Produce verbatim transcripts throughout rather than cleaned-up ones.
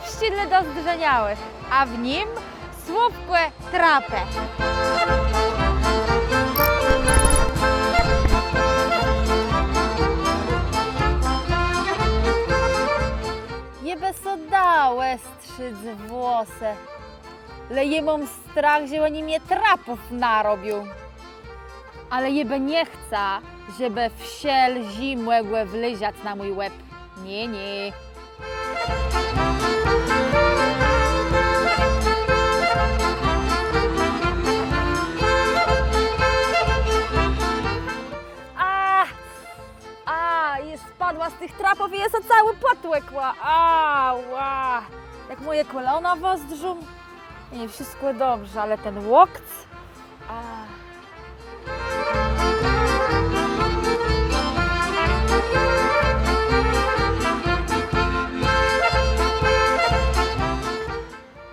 Wscë dlô dozdrzeniałëch, a w nim słówkò trapë. Jô bë so dała strzëc włosë, le jô móm strach, że òni mie trapów narobią. Ale jô bë nie chca, żebë wszëtczé mògłë wlezac na mój łeb. Nié, nié. A, a, jô spadła z tëch trapów i jô sã całô pòtłëkła. Ała. Jak mòje kòlana wëzdrzą. Nié, wszëtkò dobrze, ale ten łokc. A.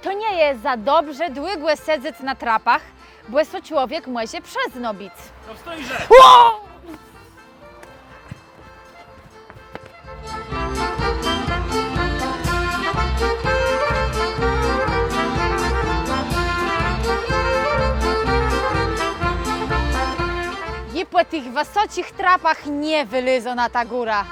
To nie je za dobrze długò sedzec na trapach, bò so człowiek mòże przeznobic. No wstójże! Ło! Jô pò tëch wësoczich trapach nie wëlezã na tã górã.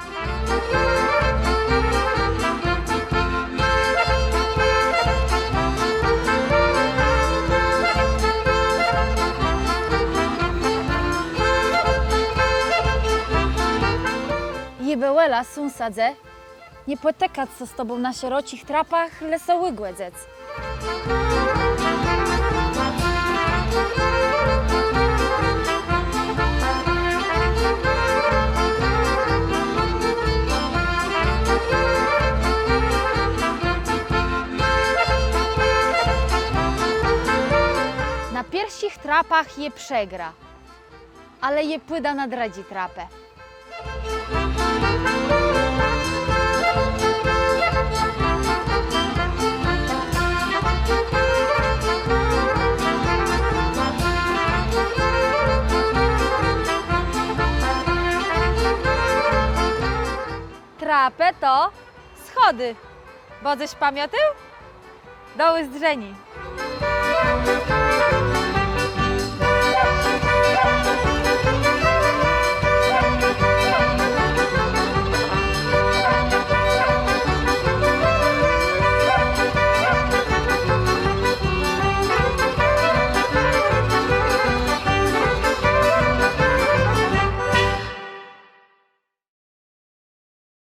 Jô bë wòla, sąsadze, nie pòtikac sã z tobą na szeroczich trapach, le sã ùgòdzëc. Na pierszich trapach jô przegra. Ale jô pùdã na drëdżé trapë. Trapë to schòdë. Bãdzesz pamiãtôł? Do ùzdrzeniô.